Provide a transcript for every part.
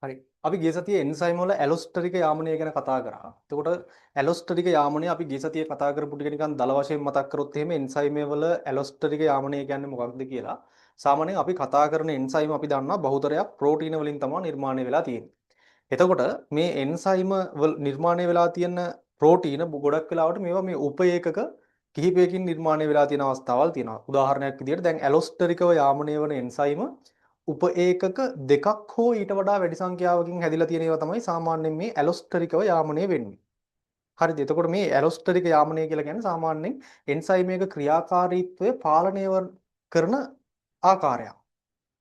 හරි. අපි ගිය සතියේ එන්සයිම් වල ඇලොස්ටරික යාමනය ගැන කතා කරා. එතකොට ඇලොස්ටරික යාමනය අපි ගිය සතියේ කතා කරපු ටික නිකන් දල වශයෙන් මතක් කරොත් එහෙම එන්සයිම් වල ඇලොස්ටරික යාමනය කියන්නේ මොකක්ද කියලා. සාමාන්‍යයෙන් අපි කතා කරන එන්සයිම් අපි දන්නවා බහුතරයක් ප්‍රෝටීන වලින් තමයි නිර්මාණය වෙලා තියෙන්නේ. එතකොට මේ එන්සයිම් වල නිර්මාණය වෙලා තියෙන ප්‍රෝටීන ගොඩක් වෙලාවට මේවා මේ උප ඒකක කිහිපයකින් නිර්මාණය වෙලා තියෙන අවස්ථාවල් තියෙනවා. උදාහරණයක් විදිහට දැන් ඇලොස්ටරිකව යාමනය වන එන්සයිම උප ඒකක දෙකක් හෝ ඊට වඩා වැඩි සංඛ්‍යාවකින් හැදිලා තියෙන ඒවා තමයි සාමාන්‍යයෙන් මේ ඇලොස්ටරිකව යාමනය වෙන්නේ. හරිද? එතකොට මේ ඇලොස්ටරික යාමනය කියලා කියන්නේ සාමාන්‍යයෙන් එන්සයිම් එක ක්‍රියාකාරීත්වය පාලනය කරන ආකාරයක්.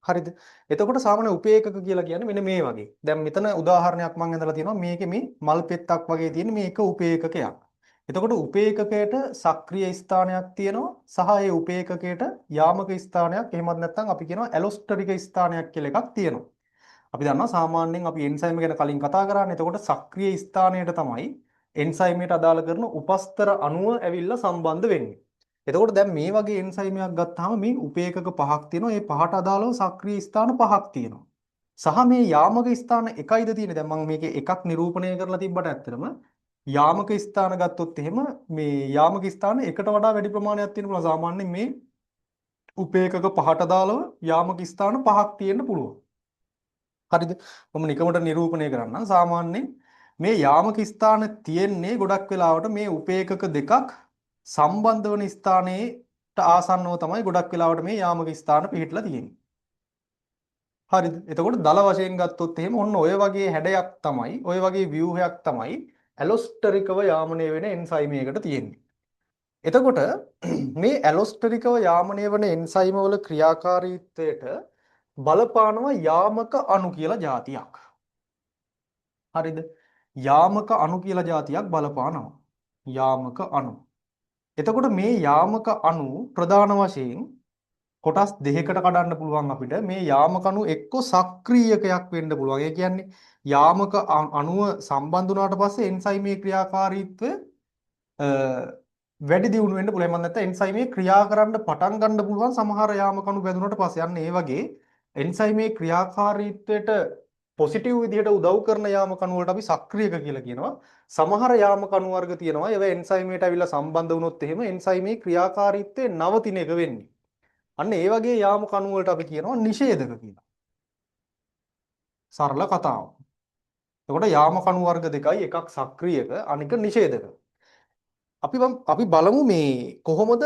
හරිද? එතකොට සාමාන්‍ය උප ඒකක කියලා කියන්නේ මෙන්න මේ වගේ. දැන් මෙතන උදාහරණයක් මම ඇඳලා තියෙනවා. මේකේ මේ මල් පෙත්තක් වගේ තියෙන මේ එක උප ඒකකයක්. එතකොට උප ඒකකයට සක්‍රීය ස්ථානයක් තියෙනවා සහ ඒ උප ඒකකයට යාමක ස්ථානයක් එහෙමත් නැත්නම් අපි කියනවා ඇලොස්ටරික ස්ථානයක් කියලා එකක් තියෙනවා. අපි දන්නවා සාමාන්‍යයෙන් අපි එන්සයිම් ගැන කලින් කතා කරානේ. එතකොට සක්‍රීය ස්ථානයට තමයි එන්සයිම් එකට අදාළ කරන උපස්තර අණුව ඇවිල්ලා සම්බන්ධ වෙන්නේ. එතකොට දැන් මේ වගේ එන්සයිම් එකක් ගත්තාම මේ උප ඒකක පහක් තියෙනවා. ඒ පහට අදාළව සක්‍රීය ස්ථාන පහක් තියෙනවා. සහ මේ යාමක ස්ථාන එකයිද තියෙන්නේ. දැන් මම මේකේ එකක් නිරූපණය කරලා තිබ්බට ඇත්තටම යාමක ස්ථාන ගත්තොත් එහෙම මේ යාමක ස්ථාන එකට වඩා වැඩි ප්‍රමාණයක් තියෙන පුළුවන්. සාමාන්‍යයෙන් මේ උප ඒකක පහට අදාළව යාමක ස්ථාන පහක් තියෙන්න පුළුවන්. හරිද? මම නිකමට නිරූපණය කරන්නම්. සාමාන්‍යයෙන් මේ යාමක ස්ථාන තියෙන්නේ ගොඩක් වෙලාවට මේ උප ඒකක දෙකක් සම්බන්ධ වන ස්ථානයට ආසන්නව තමයි ගොඩක් වෙලාවට මේ යාමක ස්ථාන පිහිටලා තියෙන්නේ. හරිද? එතකොට දල වශයෙන් ගත්තොත් එහෙම ඔන්න ඔය වගේ හැඩයක් තමයි, ඔය වගේ ව්‍යුහයක් තමයි ඇලොස්ටරිකව යාමනය වෙන එන්සයිම් එකකට තියෙන්නේ. එතකොට මේ ඇලොස්ටරිකව යාමනය වන එන්සයිම වල ක්‍රියාකාරීත්වයට බලපානවා යාමක අණු කියලා જાතියක්. හරිද? යාමක අණු කියලා જાතියක් බලපානවා. යාමක අණු. එතකොට මේ යාමක අණු ප්‍රධාන වශයෙන් කොටස් දෙකකට කඩන්න පුළුවන් අපිට. මේ යාමක අණු එක්ක සක්‍රීයකයක් වෙන්න පුළුවන්. ඒ කියන්නේ යාමක අණුව සම්බන්ධ වුණාට පස්සේ එන්සයිමේ ක්‍රියාකාරීත්වය වැඩි දියුණු වෙන්න පුළුවන්. එහෙම නැත්නම් එන්සයිමේ ක්‍රියා කරන්න පටන් ගන්න පුළුවන් සමහර යාමක අණු බැඳුනට පස්සේ. අන්න ඒ වගේ එන්සයිමේ ක්‍රියාකාරීත්වයට පොසිටිව් විදිහට උදව් කරන යාමක අණු වලට අපි සක්‍රීයක කියලා කියනවා. සමහර යාමක අණු වර්ග තියෙනවා. ඒවා එන්සයිමේට ඇවිල්ලා සම්බන්ධ වුණොත් එහෙම එන්සයිමේ ක්‍රියාකාරීත්වය නවතින එක වෙන්නේ. අන්න ඒ වගේ යාමක අණු වලට අපි කියනවා නිෂේධක කියලා. සරල කතාව. එතකොට යාමක අණු වර්ග දෙකයි, එකක් සක්‍රීයක අනික නිෂේධක. අපි බලමු මේ කොහොමද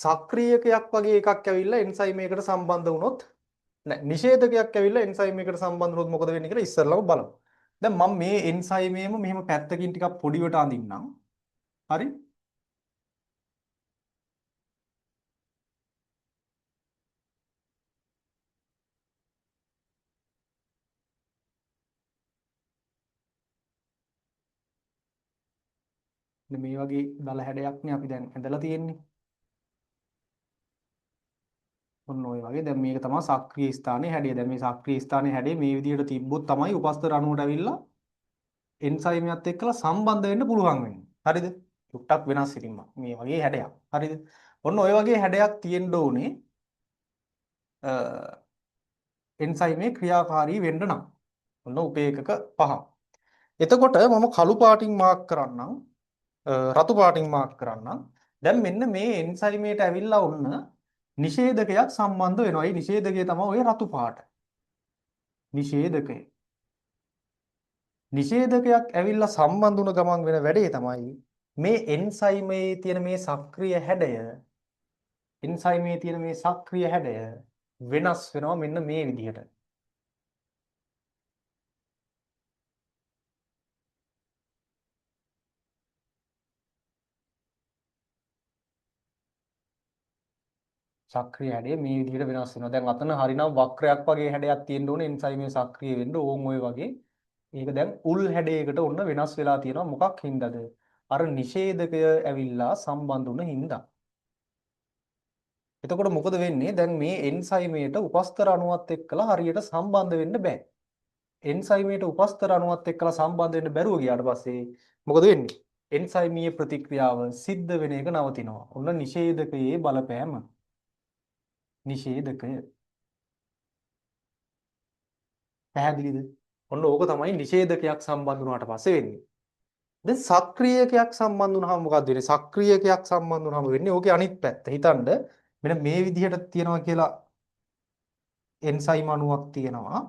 සක්‍රීයකයක් වගේ එකක් ඇවිල්ලා එන්සයිම් එකකට සම්බන්ධ වුණොත්, නෑ නිෂේධකයක් ඇවිල්ලා එන්සයිම් එකකට සම්බන්ධ වුණොත් මොකද වෙන්නේ කියලා ඉස්සෙල්ලාම බලමු. දැන් මම මේ එන්සයිම් එකම මෙහෙම පැත්තකින් ටිකක් පොඩිවට අඳින්නම්. හරි? මේ වගේ දල හැඩයක් නේ අපි දැන් ඇඳලා තියෙන්නේ. ඔන්න ඔය වගේ දැන් මේක තමයි සක්‍රීය ස්ථානයේ හැඩය. දැන් මේ සක්‍රීය ස්ථානයේ හැඩය මේ විදිහට තිබ්බොත් තමයි උපස්තර අණුවට ඇවිල්ලා එන්සයිම් එකත් එක්කලා සම්බන්ධ වෙන්න පුළුවන් වෙන්නේ. හරිද? චුට්ටක් වෙනස් ඉතින් මේ වගේ හැඩයක්. හරිද? ඔන්න ඔය වගේ හැඩයක් තියෙන්න ඕනේ එන්සයිමේ ක්‍රියාකාරී වෙන්න නම්. ඔන්න උප ඒකක පහ. එතකොට මම කළු පාටින් මාක් කරන්නම්, රතු පාටින් මාක් කරන්නම්. දැන් මෙන්න මේ එන්සයිමේට ඇවිල්ලා ඔන්න නිෂේධකයක් සම්බන්ධ වෙනවා. ඒ නිෂේධකය තමයි ඔය රතු පාට. නිෂේධකය. නිෂේධකයක් ඇවිල්ලා සම්බන්ධ වුණ ගමන් වෙන වැඩේ තමයි මේ එන්සයිමේ තියෙන මේ සක්‍රීය හැඩය, එන්සයිමේ තියෙන මේ සක්‍රීය හැඩය වෙනස් වෙනවා මෙන්න මේ විදිහට. සක්‍රීය හැඩය මේ විදිහට වෙනස් වෙනවා. දැන් අතන හරිනම් වක්‍රයක් වගේ හැඩයක් තියෙන්න ඕනේ එන්සයිමේ සක්‍රීය වෙන්න ඕන් ඔය වගේ. ඒක දැන් උල් හැඩයකට ඔන්න වෙනස් වෙලා තියෙනවා. මොකක් හින්දාද? අර නිෂේධකය ඇවිල්ලා සම්බන්ධ වුණ හින්දා. එතකොට මොකද වෙන්නේ? දැන් මේ එන්සයිමේට උපස්තර අණුවත් එක්කලා හරියට සම්බන්ධ වෙන්න බෑ. එන්සයිමේට උපස්තර අණුවත් එක්කලා සම්බන්ධ වෙන්න බැරුව ගියාට පස්සේ මොකද වෙන්නේ? එන්සයිමීය ප්‍රතික්‍රියාව සිද්ධ වෙන එක නවතිනවා. ඔන්න නිෂේධකයේ බලපෑම. නිෂේධකය. පැහැදිලිද? ඔන්න ඕක තමයි නිෂේධකයක් සම්බන්ධ වුණාට පස්සේ වෙන්නේ. දැන් සක්‍රියකයක් සම්බන්ධ වුණාම මොකද්ද වෙන්නේ? සක්‍රියකයක් සම්බන්ධ වුණාම වෙන්නේ ඕකේ අනිත් පැත්ත. හිතන්න මෙන්න මේ විදිහට තියනවා කියලා එන්සයිම් අණුවක් තියෙනවා.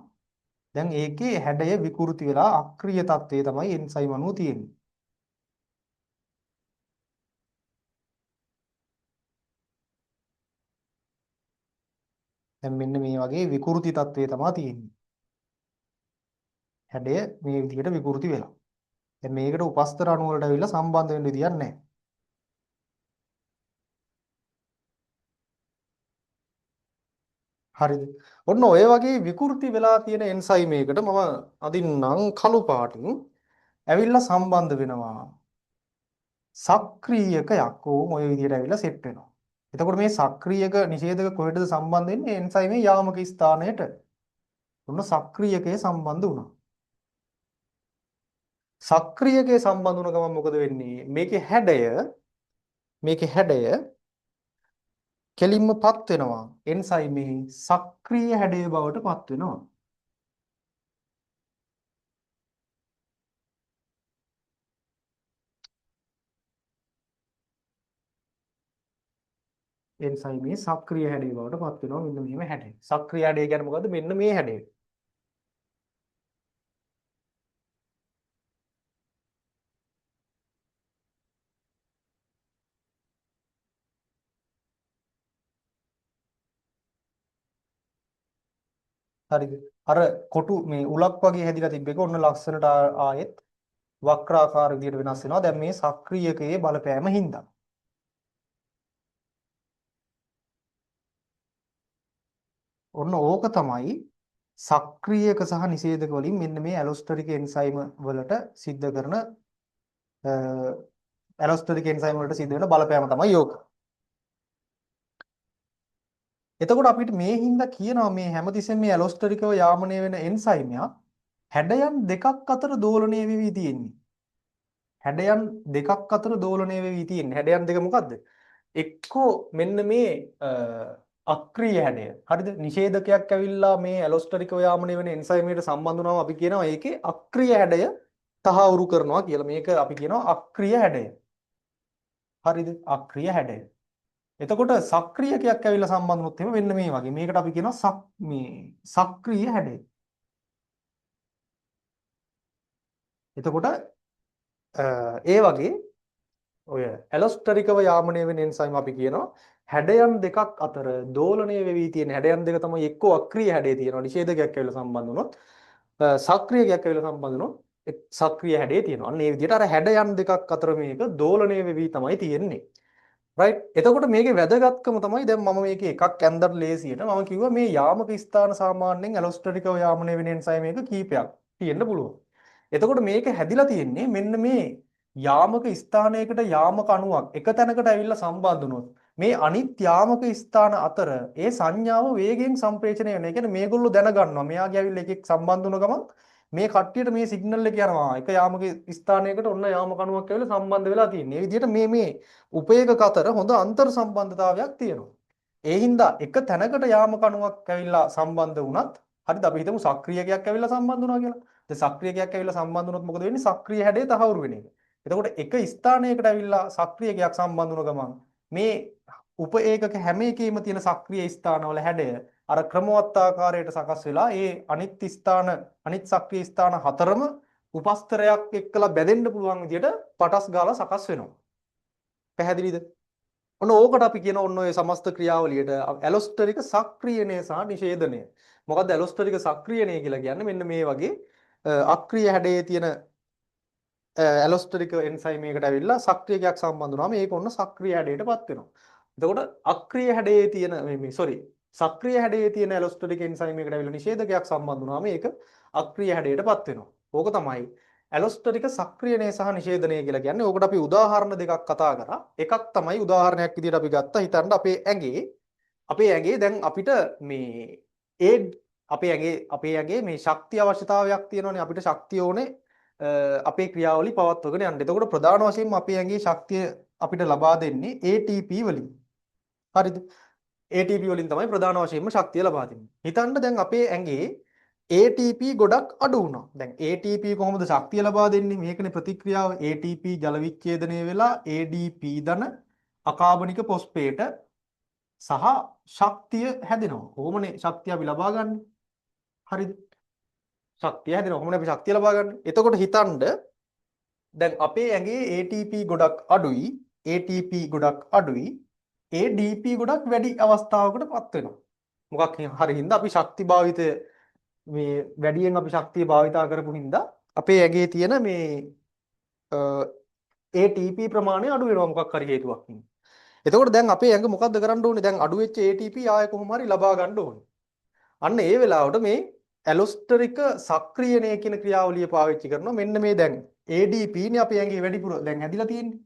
දැන් ඒකේ හැඩය විකෘති වෙලා අක්‍රීය තත්ත්වයේ තමයි එන්සයිම් අණුව තියෙන්නේ. දැන් මෙන්න මේ වගේ විකෘති තත්ත්වයේ තමයි තියෙන්නේ. හැඩය මේ විදිහට විකෘති වෙලා. දැන් මේකට උපස්තර අණු වලට ඇවිල්ලා සම්බන්ධ වෙන්න විදියක් නැහැ. හරිද? ඔන්න ඔය වගේ විකෘති වෙලා තියෙන එන්සයිම් එකකට මම අදින්නම් කළු පාටින් ඇවිල්ලා සම්බන්ධ වෙනවා. සක්‍රීයකයක් ඕම් ඔය විදිහට ඇවිල්ලා සෙට් වෙනවා. එතකොට මේ සක්‍රීයක නිෂේධක කොහෙටද සම්බන්ධ වෙන්නේ? එන්සයිමේ යාමක ස්ථානයට. ඔන්න සක්‍රීයකයේ සම්බන්ධ වුණා. සක්‍රීයකයේ සම්බන්ධ වුණ ගමන් මොකද වෙන්නේ? මේකේ හැඩය කෙලින්ම පත් වෙනවා. එන්සයිමේ සක්‍රීය හැඩය බවට පත් වෙනවා. එන්සයිමේ සක්‍රීය හැඩය බවට පත් වෙනවා. මෙන්න මෙහෙම හැඩය. සක්‍රීය හැඩය කියන්නේ මොකද්ද? මෙන්න මේ හැඩය. හරිද? අර කොටු මේ උලක් වගේ හැදිලා තිබ්බ එක ඔන්න ලස්සනට ආයෙත් වක්‍රාකාර විදියට වෙනස් වෙනවා. දැන් මේ සක්‍රීයකයේ බලපෑම හින්දා. ඔන්න ඕක තමයි සක්‍රීයක සහ නිෂේධක වලින් මෙන්න මේ ඇලොස්ටරික් එන්සයිම් වලට සිද්ධ කරන ඇලොස්ටරික් එන්සයිම් වලට සිද්ධ වෙන බලපෑම තමයි ඕක. එතකොට අපිට මේ හින්දා කියනවා මේ හැමතිස්සෙම මේ ඇලොස්ටරිකව යාමනය වෙන එන්සයිමයක් හැඩයන් දෙකක් අතර දෝලණය වෙවි තියෙන්නේ. හැඩයන් දෙකක් අතර දෝලණය වෙවි තියෙන්නේ. හැඩයන් දෙක මොකද්ද? එක්කෝ මෙන්න මේ අක්‍රීය හැඩය. හරිද? නිෂේධකයක් ඇවිල්ලා මේ ඇලොස්ටරිකව යාමනය වෙන එන්සයිම් එකට සම්බන්ධ වුණාම අපි කියනවා ඒකේ අක්‍රීය හැඩය තහවුරු කරනවා කියලා. මේක අපි කියනවා අක්‍රීය හැඩය. හරිද? අක්‍රීය හැඩය. එතකොට සක්‍රීයකයක් ඇවිල්ලා සම්බන්ධ වුණොත් එහෙම මෙන්න මේ වගේ. මේකට අපි කියනවා මේ සක්‍රීය හැඩය. එතකොට ඒ වගේ ඔය ඇලොස්ටරිකව යාමනය වෙන එන්සයිම් අපි කියනවා හැඩයන් දෙකක් අතර දෝලණය වෙවි තියෙන හැඩයන් දෙක තමයි එක්කෝ අක්‍රීය හැඩය තියෙනවා නිෂේධකයක් ඇවිල්ලා සම්බන්ධ වුණොත්, සක්‍රීයකයක් ඇවිල්ලා සම්බන්ධ වුණොත් සක්‍රීය හැඩය තියෙනවා. අන්න ඒ විදිහට අර හැඩයන් දෙකක් අතර මේක දෝලණය වෙවි තමයි තියෙන්නේ. රයිට්. එතකොට මේකේ වැදගත්කම තමයි දැන් මම මේකේ එකක් ඇන්දට ලේසියට මම කිව්වා මේ යාමක ස්ථාන සාමාන්‍යයෙන් ඇලොස්ටරිකව යාමනය වෙන එන්සයිම් එක කීපයක් තියෙන්න පුළුවන්. එතකොට මේක හැදිලා තියෙන්නේ මෙන්න මේ යාමක ස්ථානයකට යාමක අණුවක් එක තැනකට ඇවිල්ලා සම්බන්ධ වුණොත් මේ අනිත් යාමක ස්ථාන අතර ඒ සංඥාව වේගයෙන් සම්ප්‍රේෂණය වෙනවා. ඒ කියන්නේ මේගොල්ලෝ දැනගන්නවා මෙයාගේ ඇවිල්ලා එකෙක් සම්බන්ධ වුණ ගමන් මේ කට්ටියට මේ සිග්නල් එක යනවා. එක යාමක ස්ථානයකට ඔන්න යාමක අණුවක් ඇවිල්ලා සම්බන්ධ වෙලා තියෙන්නේ. මේ විදිහට මේ මේ උපේකක අතර හොඳ අන්තර් සම්බන්ධතාවයක් තියෙනවා. ඒ හින්දා එක තැනකට යාමක අණුවක් ඇවිල්ලා සම්බන්ධ වුණත්, හරිද, අපි හිතමු සක්‍රීයකයක් ඇවිල්ලා සම්බන්ධ වුණා කියලා. දැන් සක්‍රීයකයක් ඇවිල්ලා සම්බන්ධ වුණොත් මොකද වෙන්නේ? සක්‍රීය හැඩය තහවුරු වෙන එක. එතකොට එක ස්ථානයකට ඇවිල්ලා සක්‍රීයකයක් සම්බන්ධ වුණ ගමන් මේ උප ඒකක හැම එකේම තියෙන සක්‍රීය ස්ථානවල හැඩය අර ක්‍රමවත් ආකාරයට සකස් වෙලා ඒ අනිත් ස්ථාන අනිත් සක්‍රීය ස්ථාන හතරම උපස්තරයක් එක්කලා බැඳෙන්න පුළුවන් විදියට පටස් ගාලා සකස් වෙනවා. පැහැදිලිද? ඔන්න ඕකට අපි කියන ඔන්න ඔය සමස්ත ක්‍රියාවලියට ඇලොස්ටරික සක්‍රියණය සහ නිෂේධනය. මොකද්ද ඇලොස්ටරික සක්‍රියණය කියලා කියන්නේ? මෙන්න මේ වගේ අක්‍රීය හැඩයේ තියෙන ඇලොස්ටරික එන්සයිම් එකකට ඇවිල්ලා සක්‍රියකයක් සම්බන්ධ වුණාම ඒක ඔන්න සක්‍රීය හැඩයටපත් වෙනවා. එතකොට අක්‍රීය හැඩයේ තියෙන මේ මේ සෝරි සක්‍රීය හැඩයේ තියෙන ඇලොස්ටරික එන්සයිම් එකට ඇවිල්ලා නිෂේධකයක් සම්බන්ධ වුණාම ඒක අක්‍රීය හැඩයටපත් වෙනවා. ඕක තමයි ඇලොස්ටරික සක්‍රියණය සහ නිෂේධනය කියලා කියන්නේ. ඕකට අපි උදාහරණ දෙකක් කතා කරා. එකක් තමයි උදාහරණයක් විදිහට අපි ගත්තා. හිතන්න අපේ ඇඟේ දැන් අපිට මේ ඒ අපේ ඇඟේ මේ ශක්තිය අවශ්‍යතාවයක් තියෙනවනේ. අපිට ශක්තිය ඕනේ අපේ ක්‍රියාවලි පවත්වගෙන යන්න. එතකොට ප්‍රධාන වශයෙන්ම අපේ ඇඟේ ශක්තිය අපිට ලබා දෙන්නේ ATP වලින්. හරිද? ATP වලින් තමයි ප්‍රධාන වශයෙන්ම ශක්තිය ලබා දෙන්නේ. හිතන්න දැන් අපේ ඇඟේ ATP ගොඩක් අඩු වුණා. දැන් ATP කොහොමද ශක්තිය ලබා දෙන්නේ? මේකනේ ප්‍රතික්‍රියාව. ATP ජල විච්ඡේදනය වෙලා ADP ධන අකාබනික ෆොස්ෆේට සහ ශක්තිය හැදෙනවා. කොහොමනේ ශක්තිය අපි ලබා ගන්නෙ? හරිද? ශක්තිය හැදෙනවා. කොහොමනේ අපි ශක්තිය ලබා ගන්නෙ? එතකොට හිතන්න දැන් අපේ ඇඟේ ATP ගොඩක් අඩුයි, ATP ගොඩක් අඩුයි, ADP ගොඩක් වැඩි අවස්ථාවකට පත් වෙනවා. මොකක් හරි හින්දා අපි ශක්ති භාවිතය මේ වැඩියෙන් අපි ශක්තිය භාවිතා කරපු හින්දා අපේ ඇඟේ තියෙන මේ ATP ප්‍රමාණය අඩු වෙනවා මොකක් හරි හේතුවක් හින්දා. එතකොට දැන් අපේ ඇඟ මොකද්ද කරන්න ඕනේ? දැන් අඩු වෙච්ච ATP ආයෙ කොහොම හරි ලබා ගන්න ඕනේ. අන්න ඒ වෙලාවට මේ ඇලොස්ටරික සක්‍රියණය කියන ක්‍රියාවලිය පාවිච්චි කරනවා. මෙන්න මේ දැන් ADP නේ අපේ ඇඟේ වැඩිපුර දැන් හැදිලා තියෙන්නේ.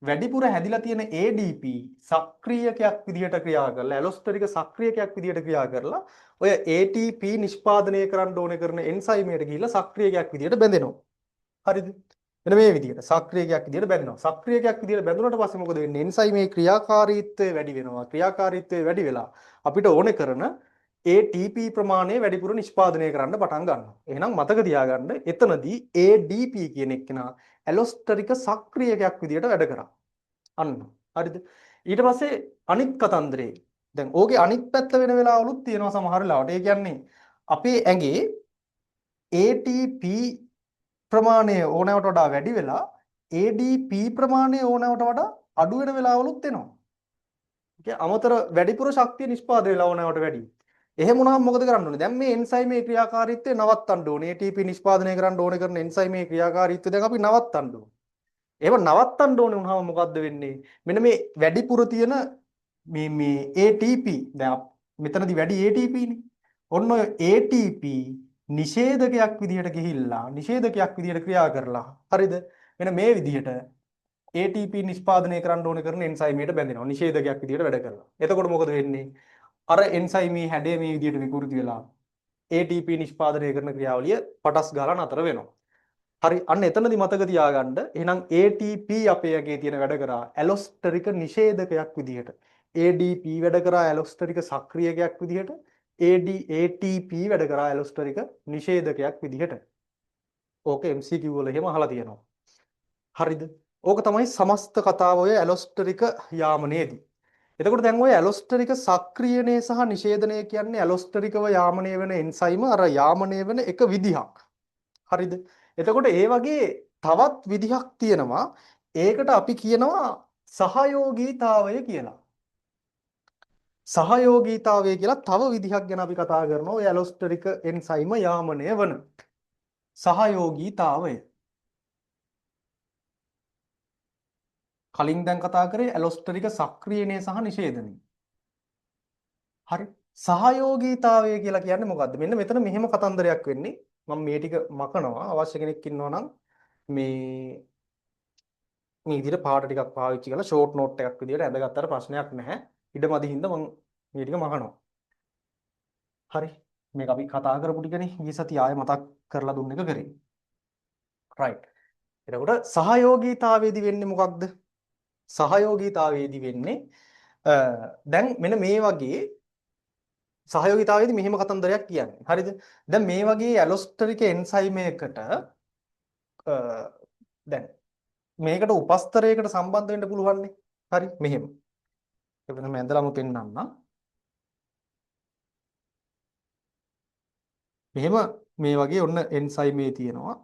වැඩිපුර හැදිලා තියෙන ADP සක්‍රියකයක් විදිහට ක්‍රියා කරලා ඇලොස්ටරික සක්‍රියකයක් විදිහට ක්‍රියා කරලා ඔය ATP නිෂ්පාදනය කරන්න ඕනේ කරන එන්සයිමයට ගිහිල්ලා සක්‍රියකයක් විදිහට බැඳෙනවා. හරිද? මෙන්න මේ විදිහට සක්‍රියකයක් විදිහට බැඳෙනවා. සක්‍රියකයක් විදිහට බැඳුනට පස්සේ මොකද වෙන්නේ? එන්සයිමේ ක්‍රියාකාරීත්වය වැඩි වෙනවා. ක්‍රියාකාරීත්වය වැඩි වෙලා අපිට ඕනේ කරන ATP ප්‍රමාණය වැඩිපුර නිෂ්පාදනය කරන්න පටන් ගන්නවා. එහෙනම් මතක තියාගන්න එතනදී ADP කියන එක්කෙනා ඇලොස්ටරික සක්‍රියකයක් විදිහට වැඩ කරා. අන්න හරිද? ඊට පස්සේ අනිත් කතන්දරේ දැන් ඕකේ අනිත් පැත්ත වෙන වෙලාවලුත් තියෙනවා සමහර වෙලාවට. ඒ කියන්නේ අපේ ඇඟේ ATP ප්‍රමාණය ඕනෑවට වඩා වැඩි වෙලා ADP ප්‍රමාණය ඕනෑවට වඩා අඩු වෙන වෙලාවලුත් එනවා. ඒ අමතර වැඩිපුර ශක්තිය නිෂ්පාදනය වෙලා ඕනෑවට වැඩි. එහෙම වුණාම මොකද කරන්න ඕනේ? දැන් මේ එන්සයිමේ ක්‍රියාකාරීත්වය නවත්තන්න ඕනේ. ATP නිෂ්පාදනය කරන්න ඕනේ කරන එන්සයිමේ ක්‍රියාකාරීත්වය දැන් අපි නවත්තන්න ඕනේ. එහෙම නවත්තන්න ඕනේ වුණාම මොකද්ද වෙන්නේ? මෙන්න මේ වැඩිපුර තියෙන මේ මේ ATP දැන් මෙතනදී වැඩි ATP නේ. ඔන්න ඔය ATP නිෂේධකයක් විදිහට ගිහිල්ලා නිෂේධකයක් විදිහට ක්‍රියා කරලා හරිද? මෙන්න මේ විදිහට ATP නිෂ්පාදනය කරන්න ඕනේ කරන එන්සයිමයට බැඳෙනවා. නිෂේධකයක් විදිහට වැඩ කරලා. එතකොට මොකද වෙන්නේ? අර එන්සයිමේ හැඩය මේ විදිහට විකෘති වෙලා ATP නිෂ්පාදනය කරන ක්‍රියාවලිය පටස් ගාලා නතර වෙනවා. හරි, අන්න එතනදි මතක තියාගන්න. එහෙනම් ATP අපේ ඇඟේ තියෙන වැඩ කරා ඇලොස්ටරික නිෂේධකයක් විදිහට. ADP වැඩ කරා ඇලොස්ටරික සක්‍රියකයක් විදිහට. ATP වැඩ කරා ඇලොස්ටරික නිෂේධකයක් විදිහට. ඕක MCQ වල එහෙම අහලා තියෙනවා. හරිද? ඕක තමයි සමස්ත කතාව ඔය ඇලොස්ටරික යාමනයේදී. එතකොට දැන් ඔය ඇලොස්ටරික සක්‍රියණය සහ නිෂේධනය කියන්නේ ඇලොස්ටරිකව යාමනය වෙන එන්සයිම අර යාමනය වෙන එක විදිහක්. හරිද? එතකොට ඒ වගේ තවත් විදිහක් තියෙනවා. ඒකට අපි කියනවා සහයෝගීතාවය කියලා. සහයෝගීතාවය කියලා තව විදිහක් ගැන අපි කතා කරනවා. ඔය ඇලොස්ටරික එන්සයිම යාමනය වන සහයෝගීතාවය. කලින් දැන් කතා කරේ ඇලොස්ටරික සක්‍රියණය සහ නිෂේධනය. හරි. සහයෝගීතාවය කියලා කියන්නේ මොකද්ද? මෙන්න මෙතන මෙහෙම කතන්දරයක් වෙන්නේ. මම මේ ටික මකනවා. අවශ්‍ය කෙනෙක් ඉන්නවා නම් මේ මේ විදිහට පාට ටිකක් පාවිච්චි කරලා ෂෝට් නෝට් එකක් විදිහට ඇඳගත්තට ප්‍රශ්නයක් නැහැ. ඉඩ මදි හින්දා මම මේ ටික මකනවා. හරි. මේක අපි කතා කරපු ටිකනේ ගිය සතිය ආයෙ මතක් කරලා දුන්න එක කරේ. රයිට්. එතකොට සහයෝගීතාවයේදී වෙන්නේ මොකක්ද? සහයෝගීතාවයේදී වෙන්නේ දැන් මෙන්න මේ වගේ සහයෝගීතාවයේදී මෙහෙම කතන්දරයක් කියන්නේ. හරිද? දැන් මේ වගේ ඇලොස්ටරික එන්සයිම් එකකට දැන් මේකට උපස්තරයකට සම්බන්ධ වෙන්න පුළුවන්නේ. හරි මෙහෙම. ඒක මම ඇඳලාම පෙන්නන්නම්. මෙහෙම මේ වගේ ඔන්න එන්සයිම් එකේ තියෙනවා.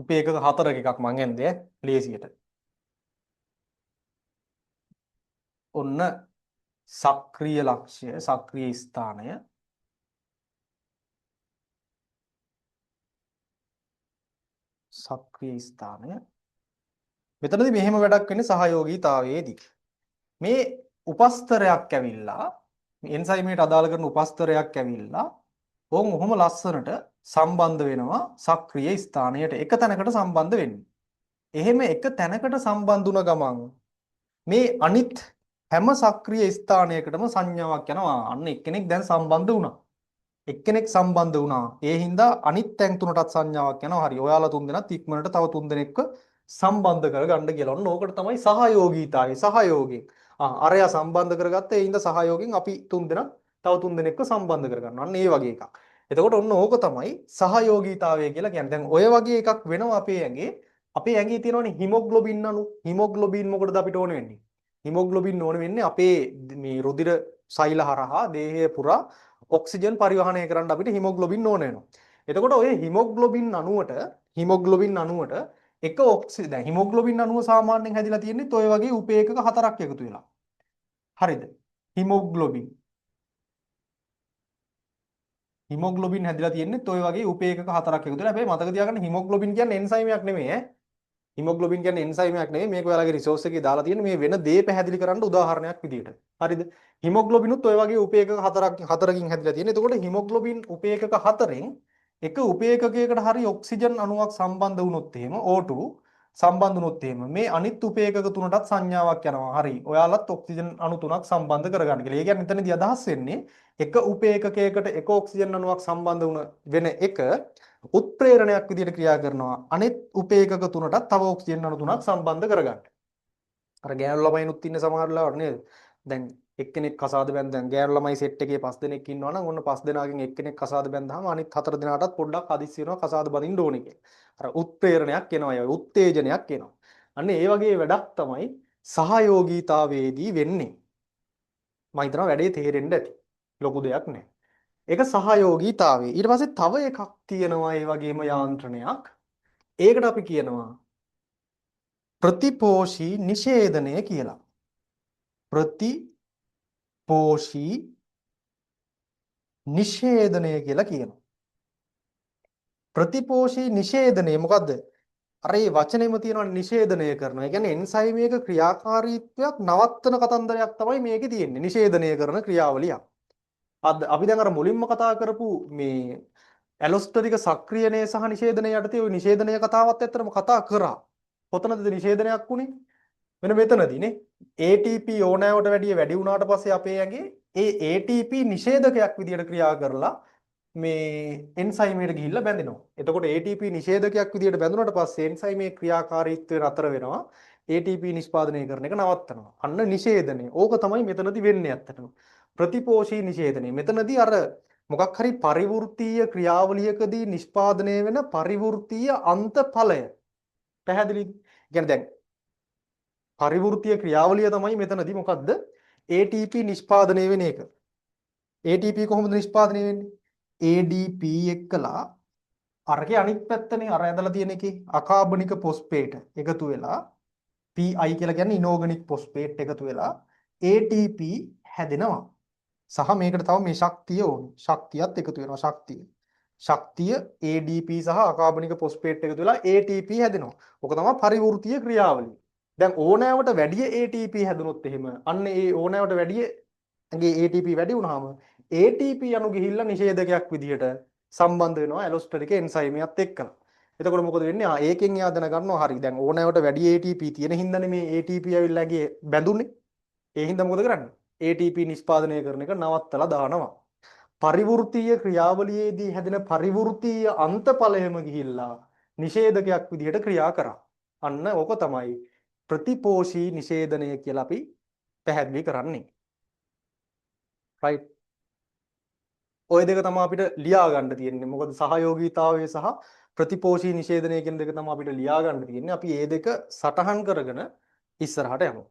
උපේකක හතරක එකක් මං ඇන්දේ ලේසියට. ඔන්න සක්‍රීය ලක්ෂ්‍ය, සක්‍රීය ස්ථානය. සක්‍රීය ස්ථානය. මෙතනදී මෙහෙම වැඩක් වෙන්නේ සහයෝගීතාවයේදී. මේ උපස්තරයක් ඇවිල්ලා මේ එන්සයිමේට අදාළ කරන උපස්තරයක් ඇවිල්ලා ඕන් ඔහොම ලස්සනට සම්බන්ධ වෙනවා සක්‍රීය ස්ථානයට. එක තැනකට සම්බන්ධ වෙන්නේ. එහෙම එක තැනකට සම්බන්ධ වුණ ගමන් මේ අනිත් හැම සක්‍රීය ස්ථානයකටම සංඥාවක් යනවා. අන්න එක්කෙනෙක් දැන් සම්බන්ධ වුණා. එක්කෙනෙක් සම්බන්ධ වුණා. ඒ හින්දා අනිත් තැන් තුනටත් සංඥාවක් යනවා. හරි. ඔයාලා තුන් දෙනාත් ඉක්මනට තව තුන් දෙනෙක්ව සම්බන්ධ කරගන්න කියලා. ඔන්න ඕකට තමයි සහයෝගීතාවය. සහයෝගයෙන්. ආ අරයා සම්බන්ධ කරගත්ත ඒ හින්දා සහයෝගයෙන් අපි තුන් දෙනා තව තුන් දෙනෙක්ව සම්බන්ධ කරගන්නවා. අන්න ඒ වගේ එකක්. එතකොට ඔන්න ඕක තමයි සහයෝගීතාවය කියලා කියන්නේ. දැන් ඔය වගේ එකක් වෙනවා අපේ ඇඟේ. අපේ ඇඟේ තියෙනවනේ හිමොග්ලොබින් අණු. හිමොග්ලොබින් මොකටද අපිට ඕන වෙන්නේ? හිමොග්ලොබින් ඕන වෙන්නේ අපේ මේ රුධිර සෛල හරහා දේහය පුරා ඔක්සිජන් පරිවහනය කරන්න අපිට හිමොග්ලොබින් ඕන වෙනවා. එතකොට ඔය හිමොග්ලොබින් අණුවට එක ඔක්සි දැන් හිමොග්ලොබින් අණුව සාමාන්‍යයෙන් හැදිලා තියෙන්නේ ඔය වගේ උපේකක හතරක් එකතු වෙලා. හරිද? හිමොග්ලොබින් හිමොග්ලොබින් හැදිලා තියෙන්නේ ඔය වගේ උපේකක හතරක් එකතු වෙලා. හැබැයි මතක තියාගන්න හිමොග්ලොබින් කියන්නේ එන්සයිම් එකක් නෙමෙයි ඈ. හිමොග්ලොබින් කියන්නේ එන්සයිම් එකක් නෙමෙයි. මේක ඔයාලගේ රිසෝස් එකේ දාලා තියෙන මේ වෙන දේ පැහැදිලි කරන්න උදාහරණයක් විදියට. හරිද? හිමොග්ලොබිනුත් ඔය වගේ උපේකක හතරකින් හැදිලා තියෙන්නේ. එතකොට හිමොග්ලොබින් උපේකක හතරෙන් එක උපේකකයකට හරි ඔක්සිජන් අණුවක් සම්බන්ධ වුණොත් එහෙම O2 සම්බන්ධ වුණොත් එහෙම මේ අනිත් උපේකක තුනටත් සංඥාවක් යනවා. හරි. ඔයාලත් ඔක්සිජන් අණු තුනක් සම්බන්ධ කරගන්න කියලා. ඒ කියන්නේ එතනදී අදහස් වෙන්නේ එක උපේකකයකට එක ඔක්සිජන් අණුවක් සම්බන්ධ වුණ වෙන එක උත්ප්‍රේරණයක් විදිහට ක්‍රියා කරනවා. අනිත් උපේකක තුනටත් තව ඔක්සිජන් අණු තුනක් සම්බන්ධ කරගන්න. අර ගෑනු ළමයිනුත් ඉන්න සමහර වෙලාවට නේද? දැන් එක්කෙනෙක් කසාද බැඳ දැන් ගෑනු ළමයි සෙට් එකේ පස් දෙනෙක් ඉන්නවා නම් ඔන්න පස් දෙනාගෙන් එක්කෙනෙක් කසාද බැඳහම අනිත් හතර දෙනාටත් පොඩ්ඩක් හදිස්සි වෙනවා කසාද බඳින්න ඕනේ කියලා. අර උත්ප්‍රේරණයක් එනවා, ඒ උත්තේජනයක් එනවා. අන්න ඒ වගේ වැඩක් තමයි සහයෝගීතාවයේදී වෙන්නේ. මම හිතනවා වැඩේ තේරෙන්න ඇති. ලොකු දෙයක් නෑ. ඒක සහයෝගීතාවය. ඊට පස්සේ තව එකක් තියෙනවා ඒ වගේම යාන්ත්‍රණයක්. ඒකට අපි කියනවා ප්‍රතිපෝෂී නිෂේධනය කියලා. ප්‍රතිපෝෂී නිෂේධනය කියලා කියනවා. ප්‍රතිපෝෂී නිෂේධනය මොකද්ද? අර ඒ වචනේම තියෙනවා නිෂේධනය කරනවා. ඒ කියන්නේ එන්සයිම් එක ක්‍රියාකාරීත්වයක් නවත්තන කතන්දරයක් තමයි මේකේ තියෙන්නේ. නිෂේධනය කරන ක්‍රියාවලියක්. අද අපි දැන් අර මුලින්ම කතා කරපු මේ ඇලොස්ටරික සක්‍රියණය සහ නිෂේධනය යටතේ ඔය නිෂේධනය කතාවත් ඇත්තටම කතා කරා. කොතනද නිෂේධනයක් වුනේ? මෙන්න මෙතනදී නේ. ATP ඕනෑවට වැඩිය වැඩි වුණාට පස්සේ අපේ ඇඟේ ඒ ATP නිෂේධකයක් විදියට ක්‍රියා කරලා මේ එන්සයිම් එකට ගිහිල්ලා බැඳෙනවා. එතකොට ATP නිෂේධකයක් විදියට බැඳුනට පස්සේ එන්සයිම් එකේ ක්‍රියාකාරීත්වය නතර වෙනවා. ATP නිෂ්පාදනය කරන එක නවත්තනවා. අන්න නිෂේධනය. ඕක තමයි මෙතනදී වෙන්නේ ඇත්තටම. ප්‍රතිපෝෂී නිෂේධනය. මෙතනදී අර මොකක් හරි පරිවෘත්තීය ක්‍රියාවලියකදී නිෂ්පාදනය වෙන පරිවෘත්තීය අන්තඵලය. පැහැදිලිද? ඒ කියන්නේ දැන් පරිවෘත්තීය ක්‍රියාවලිය තමයි මෙතනදී මොකද්ද? ATP නිෂ්පාදනය වෙන එක. ATP කොහොමද නිෂ්පාදනය වෙන්නේ? ADP එක්කලා අරකේ අනිත් පැත්තනේ අර ඇදලා තියෙන එකේ අකාබනික ෆොස්ෆේට් එකතු වෙලා PI කියලා කියන්නේ ඉනෝගනික් ෆොස්ෆේට් එකතු වෙලා ATP හැදෙනවා. සහ මේකට තව මේ ශක්තිය ඕනේ. ශක්තියත් එකතු වෙනවා ශක්තිය. ශක්තිය ADP සහ අකාබනික ෆොස්ෆේට් එකතු වෙලා ATP හැදෙනවා. ඔක තමයි පරිවෘත්තීය ක්‍රියාවලිය. දැන් ඕනෑවට වැඩිය ATP හැදුනොත් එහෙම අන්න ඒ ඕනෑවට වැඩිය ඇඟේ ATP වැඩි වුණාම ATP අණු ගිහිල්ලා නිෂේධකයක් විදිහට සම්බන්ධ වෙනවා ඇලොස්ටරික එන්සයිම් එකත් එක්කලා. එතකොට මොකද වෙන්නේ? ආ ඒකෙන් එයා දැනගන්නවා හරි දැන් ඕනෑවට වැඩි ATP තියෙන හින්දානේ මේ ATP ඇවිල්ලා ඇඟේ බැඳුනේ. ඒ හින්දා මොකද කරන්නේ? ATP නිෂ්පාදනය කරන එක නවත්තලා දානවා. පරිවෘත්තීය ක්‍රියාවලියේදී හැදෙන පරිවෘත්තීය අන්තඵලයම ගිහිල්ලා නිෂේධකයක් විදිහට ක්‍රියා කරා. අන්න ඕක තමයි ප්‍රතිපෝෂී නිෂේධනය කියලා අපි පැහැදිලි කරන්නේ. රයිට්. ඔය දෙක තමයි අපිට ලියා ගන්න තියෙන්නේ. මොකද සහයෝගීතාවය සහ ප්‍රතිපෝෂී නිෂේධනය කියන දෙක තමයි අපිට ලියා ගන්න තියෙන්නේ. අපි මේ දෙක සටහන් කරගෙන ඉස්සරහට යමු.